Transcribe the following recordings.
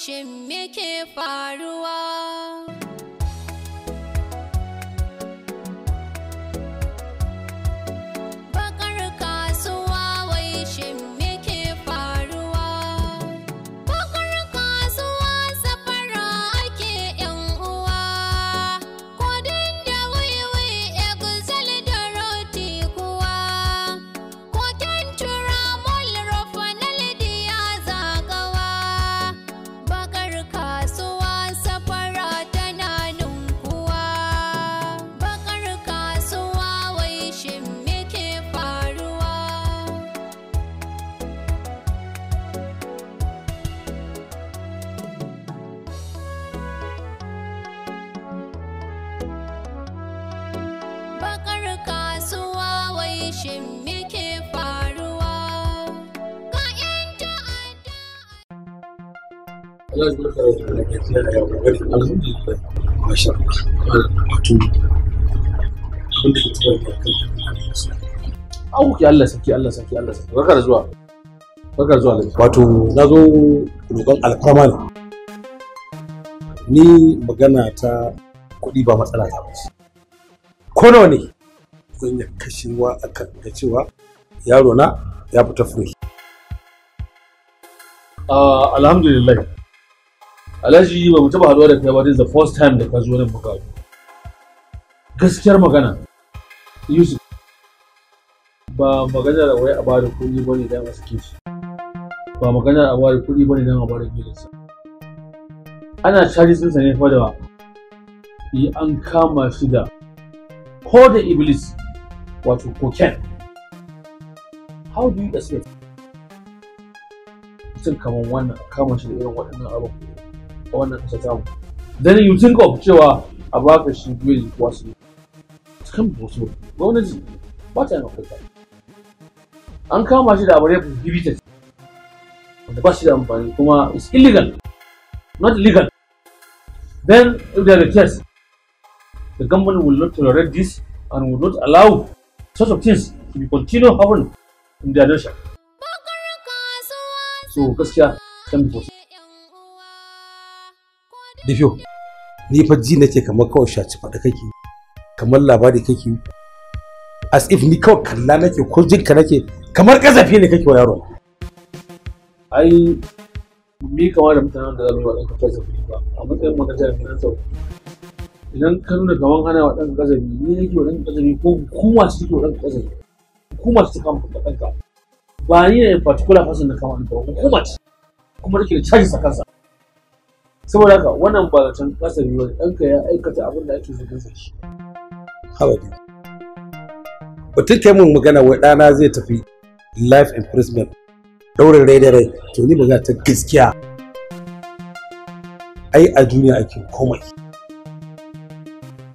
Shin me ke faruwa? Bakar kasuwa wai shin me ke faruwa? Bakar kasuwa safara ake yan uwa. Kodin da wiwi exal da roti kuwa. Koken turamol rofanal diya zagawa. Bakar kasuwa safara tana ninkuwa. Bakar kasuwa wai shin me ke faruwa? Bakar kasuwa wai shin me ke faruwa? Ga 'yan ta'adda. Allah ya barka da lafiya ya kokari. Alhamdulillah. Masha Allah. Wato abin da ke tsara da kai. Auki Allah sarki, Allah sarki, Allah sarki. Barka da zuwa. Barka da zuwa, Alhaji. Wato na zo roƙon alfarma ne. Ni magana ta kuɗi ba matsala ta ba. Ko nawa ne zan iya kashewa akan ga cewa yaro na ya fita free. Ah, alhamdulillah. Alhaji, ba mu taɓa haɗuwa da kai ba, this is the first time da ka zo nan muka haɗu. Gaskiyar magana, Yusuf, ba maganar wai a bada kuɗi ba ne don a sake shi. Ba maganar a bada kuɗi ba ne don a bada belinsa. Ana charges ɗinsa ne fa da yi an kama shi da ko da iblis, wato cocaine. How do you expect mutum kamar wannan a kama shi da irin waɗannan abu a wannan ƙasa tamu? Then you think of cewa a baka shi beli kuwa su it can be possible. Gwamnati ba ta yin akwai an kama shi da abu ne prohibited, wanda ba shi da amfani kuma is illegal, not legal. Then if there is a case, the government will not tolerate this and will not allow such of things to be continue happen in their nation. So gaskiya can be possible. DPO, ni fa ji nake kamar kawai shaci faɗa kake, kamar labari kake, as if ni kawai kalla nake ko jinka nake kamar kazafi ne kake wa yaro. Ai mi kama da mutanen da za mu yi wa ɗanka kazafi ba a matsayin mu na jami'an tsaro. Idan ka nuna kaman ana wa ɗanka kazafi, ni nake wa ɗanka kazafi ko hukuma ce take wa ɗanka kazafi? Hukuma ce ta kama ɗanka, ba ni ne in particular person na kama ɗanka ba, hukuma ce kuma take da charges a kansa. Saboda haka wannan ba zancen kasafi ba ne, ɗanka ya aikata abin da ake zargin sa shi. Haba dai. Batun kai mun magana wai ɗana zai tafi life imprisonment, ɗaurin rai da rai, to ni magana ta gaskiya, ai a duniya ake komai.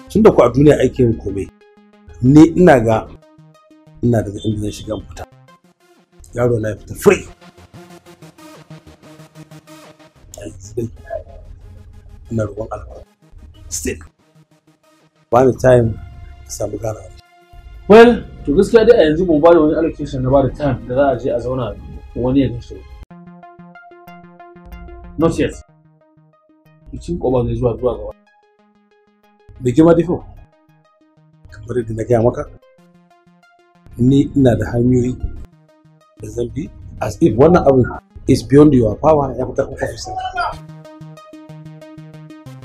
Tun da ku a duniya ake yin komai, ni ina ga ina daga inda zan shiga in fita. Yaro na ya fita free. Ai, still ina roƙon alfarma. Still. Ba ni time a samu ganawa. Well, to gaskiya dai a yanzu ban ba da wani allocation na ba da time da za a je a zauna wani ya gaishe. Not yet. Cin ƙoba zai zuwa gaba. Mai girma DPO, kamar yadda na gaya maka, ni ina da hanyoyi da zan bi as if wannan abu is beyond your power, ya fi ƙarfin ofisin.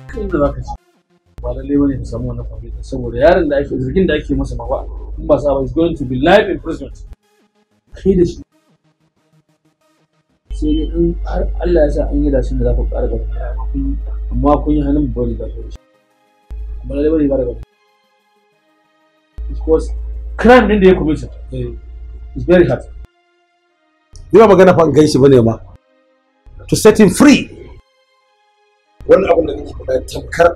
Kai inda za ka ci. Ba lallai bane ka samu wannan fahimta saboda yaron da ake zargin da ake masa ma ba in ba sa ba is going to be life imprisonment. Kai da shi. Sai dai in har Allah ya sa an yi dashin da za ku ƙara gaba, amma kun yi hannun bari da shi. Amma lallai bari ƙara gaba. Because crime ɗin da ya commit is very hard. Ni ba magana fa in gan shi bane ma. To set him free. Wannan abin da kake faɗa tamkar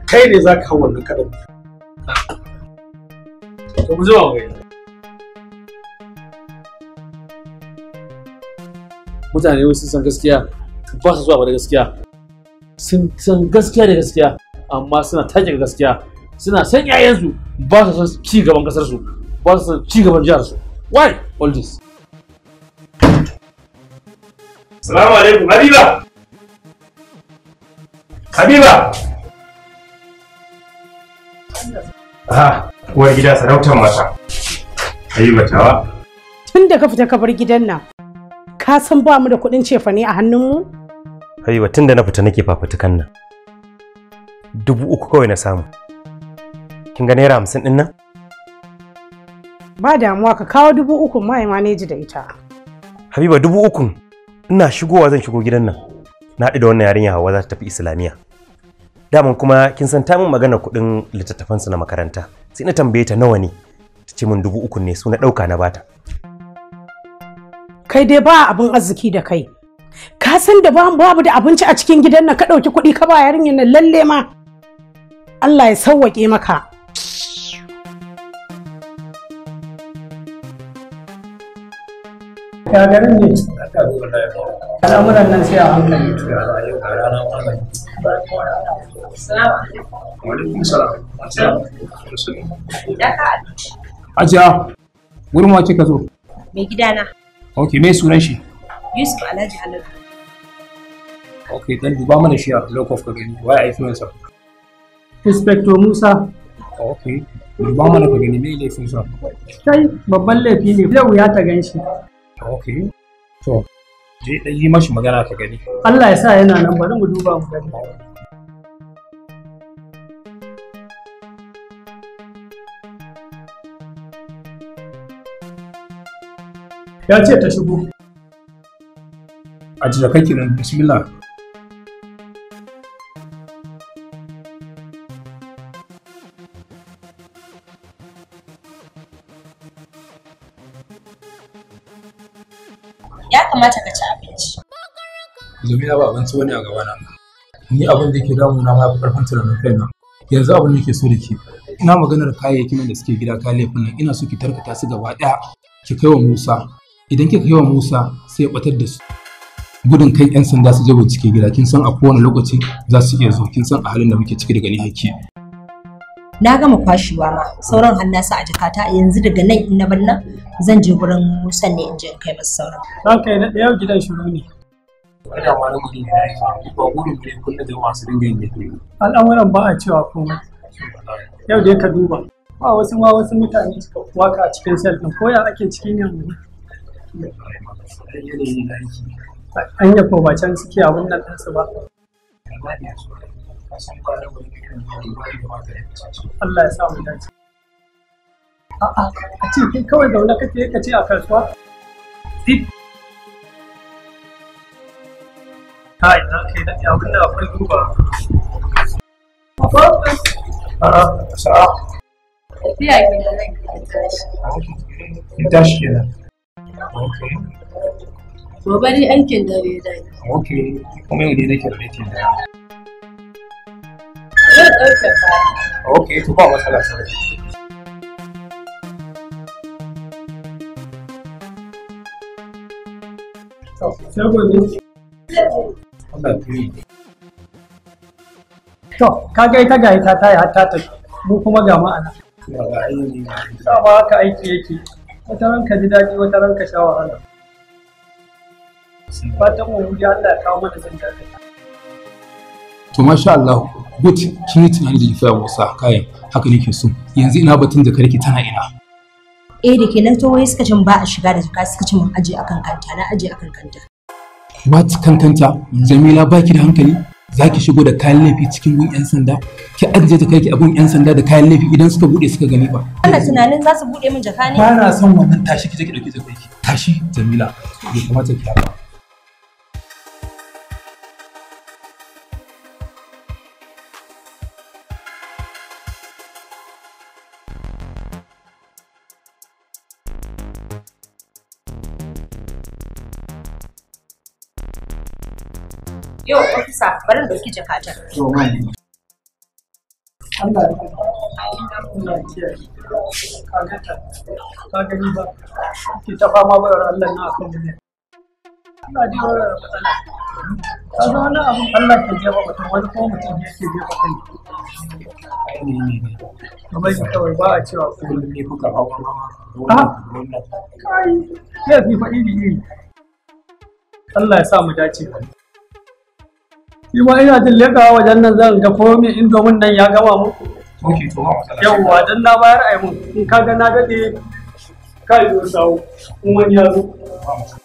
kai ne za ka hau wannan kaɗan. To mu zuwa mu gani. Mutane wasu sun san gaskiya ba su zuwa ba da gaskiya. Sun san gaskiya da gaskiya amma suna take gaskiya. Suna san 'ya'yansu ba su son ci gaban kasarsu, ba su son ci gaban jiharsu. Why all this? Salamu alaikum, Habiba. Habiba! Ah, uwar gida sarautar mata. Habiba tawa. Tun da ka fita ka bar gidan nan, ka san ba mu da kuɗin cefane a hannunmu? Habiba tun da na fita nake fafutukan nan. 3,000 kawai na samu. Kin ga ₦50 ɗin nan? Ba damuwa ka kawo 3,000 ma ya maneji da ita. Habiba 3,000 ina shigowa zan shigo gidan nan. Na haɗu da wannan yarinya Hauwa za ta tafi Islamiyya. Daman kuma kin san ta min magana kuɗin littattafansu na makaranta. Sai na tambaye ta nawa ne. Ta ce min 3,000 ne su na ɗauka na bata. Kai dai ba abin arziki da kai. Ka san da babu da abinci a cikin gidan nan ka ɗauki kuɗi ka ba yarinyar nan lalle ma. Allah ya sauwaƙe maka. Ya garin ne? Al'amuran nan sai a hankali. Hajiya, wurin wa kika zo? Mai gidana. Ok, me sunan shi? Yusuf Alhaji Haladu. Ok, dan duba mana shi a lokof ka gani, waye aifinsa? Inspector Musa. Ok, duba mana ka gani me laifinsa? Kai babban laifi ne, zai wuya ta gan shi. Ok, to, je dan yi mashi magana ka gani. Allah ya sa yana nan, bari mu duba mu gani. Ya ce ta shigo. Ajiye kake nan, bismillah. Ya kamata ka ci abinci. Jamila ba abinci bane a gabana. Ni abin da yake damuna ma yafi karfin tunanin kaina. Yanzu abin da nake so da ke. Ina maganar kayayyakin da suke gida kayan laifin nan ina so ki tarkata su gaba daya ki kai wa Musa. Idan kika kai wa Musa sai ya batar da su. Gudun kai 'yan sanda su je bincike gida kin san a kowane lokaci za su iya zo kin san a halin da muke ciki daga ni hakki. Na gama kwashewa ma sauran har na sa a jakata yanzu daga nan in na bar nan zan je gurin Musa ne in je in kai masa sauran. Ranka ya daɗe yau gidan shiru ne. Wannan ma lamari ne ba gudun ne kullum da masu dinga yin laifi. Al'amuran ba a cewa komai. Yau dai ka duba. Ba wasu ma wasu mutane suka waka a cikin sel ɗin ko ya ake ciki ne mu. Anya ko ba can suke abin nan ɗinsu ba. Allah ya sa mu dace. A'a, a ce kai kawai zaune kake ka ce a kasuwa? Zip. Kai, na kai da abin da akwai duba. A'a, sa'a. Tafiya gida zan yi tashi. Kin tashi kenan. Okay. Gobe dai aikin dare zan yi. Okay, kuma yau ne nake da aikin dare. Zan ɗauke kaya. Okay, to ba matsala sai. Sai gobe. Allah ya yi. To, ka ga ita ga ita ta yi har ta tafi. Mu kuma ga ma'ana. Dama haka aiki yake. Wata ran ka ji daɗi, wata ran ka sha wahala. Fatan mu mu Allah ya kawo mana jin daɗi. To masha Allah, good kin yi tunani da ki Musa kayan haka nake so. Yanzu ina batun da karki tana ina. Eh da ke nan to wai suka ce ba a shiga da jaka suka ce mun aje akan kanta na aje akan kanta. What kankanta? Jamila baki da hankali? Za ki shigo da kayan laifi cikin gun 'yan sanda? Ki ajiye ta kai ki a gun 'yan sanda da kayan laifi idan suka bude suka gani ba. Ana tunanin za su bude min jaka ne? Ba na son wannan tashi ki je ki dauki jakarki. Tashi Jamila, bai kamata ki haka. Yau ofisa bari in ɗauki jakata. Allah ya Allah ya kiyaye. Ka ga ta, ka gani ba. Ki ta fama bayar Allah na akan mu ne. Allah dai warware matsala. Ka ga wani abun Allah ke jefa mutum wani kuma mutum ne ke jefa kai. Kamar kawai ba a cewa Kullum ne kuka hawa Ah, kai, laifi fa iri iri. Allah ya sa mu dace. Ni ma ina jin leƙawa wajen nan zan ga ko mai indomin nan ya gama mu. Okay, to ba matsala. Yawwa, dan na bayar ai mun. In ka ga na daɗe ka yi zo sawo. In wani ya zo. Ba matsala.